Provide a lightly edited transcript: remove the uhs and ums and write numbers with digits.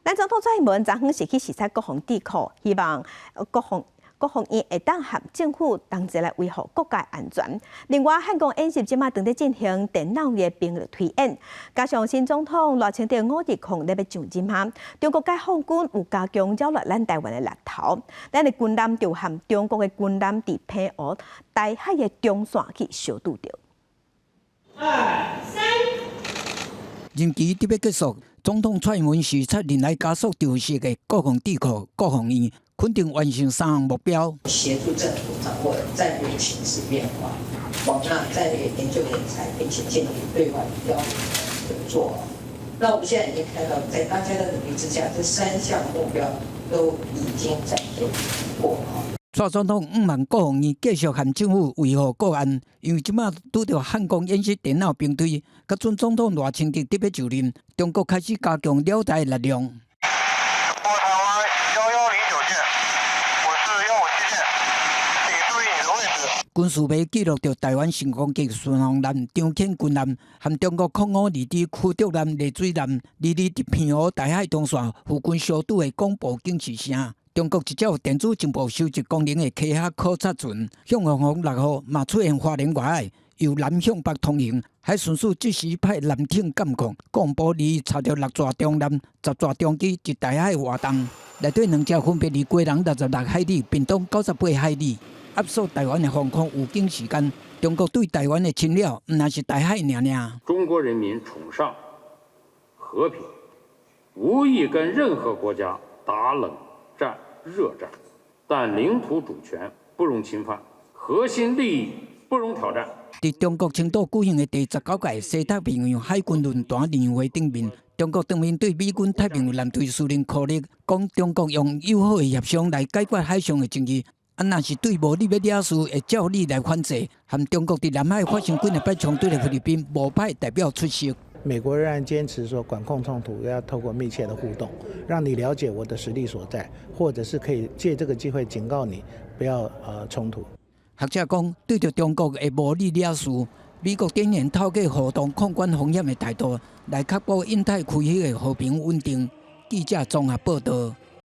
咱總統蔡英文昨昏是去視察國防智庫，希望國防院會當和政府同齊來維護國家安全。另外，漢光演習這馬正佇進行電腦的兵力推演，加上新總統賴清德5日0咧欲上任哈，中國解放軍有加強擾亂咱台灣的力頭，咱的軍艦就和中國的軍艦佇澎湖台海的中線去相拄著。二三，任期得欲結束，總統蔡英文視察仁愛加速籌設的國防智庫、國防院，肯定完成三項目標。協助政府掌握戰略情勢變化，廣納戰略研究人才，並且建立對外交流合作。那我們現在已經看到，在大家的努力之下，這三項目標都已經展現過。蔡總統向望國防院繼續和政府維護國安，因為這馬拄著漢光演習電腦兵推，佮準總統賴清德得欲就任，中國開始加強擾台力量。中國台灣1109線，我是157線，請注意你的位置。軍事迷記錄著台灣成功級巡防艦、長鉗軍艦和中國05-2D驅逐艦、麗水艦，二二佇澎湖台海中線附近相拄的廣播警示聲。中國一隻有電子情報收集功能的科學考察船，向鳳凰六號嘛出現花蓮外海，由南向北通行。海巡署即時派艦艇監控，廣播裡查著六座中艦、10座中機佇台海活動。內底兩隻分別佇基隆66海里、屏東98海里，壓縮台灣的防空預警時間。中國對台灣的侵擾，毋但是台海爾爾。中國人民崇尚和平，無意跟任何國家打冷戰、熱戰，但領土主權不容侵犯，核心利益不容挑戰。佇中國青島舉行的第19屆西太平洋海軍論壇年會頂面，中國當面對美軍太平洋艦隊司令柯立講，中國用友好的協商來解決海上的爭議，啊，若是對無你欲惹事，會照理來反制。和中國佇南海發生幾若擺衝突的菲律賓無派代表出席。美國仍然堅持說，管控衝突要透過密切的互動，讓你了解我的實力所在，或者是可以借這個機會警告你不要衝突。學者講，對著中國的無理惹事，美國仍然透過互動控管風險的態度，來確保印太區域的和平穩定。記者綜合報道。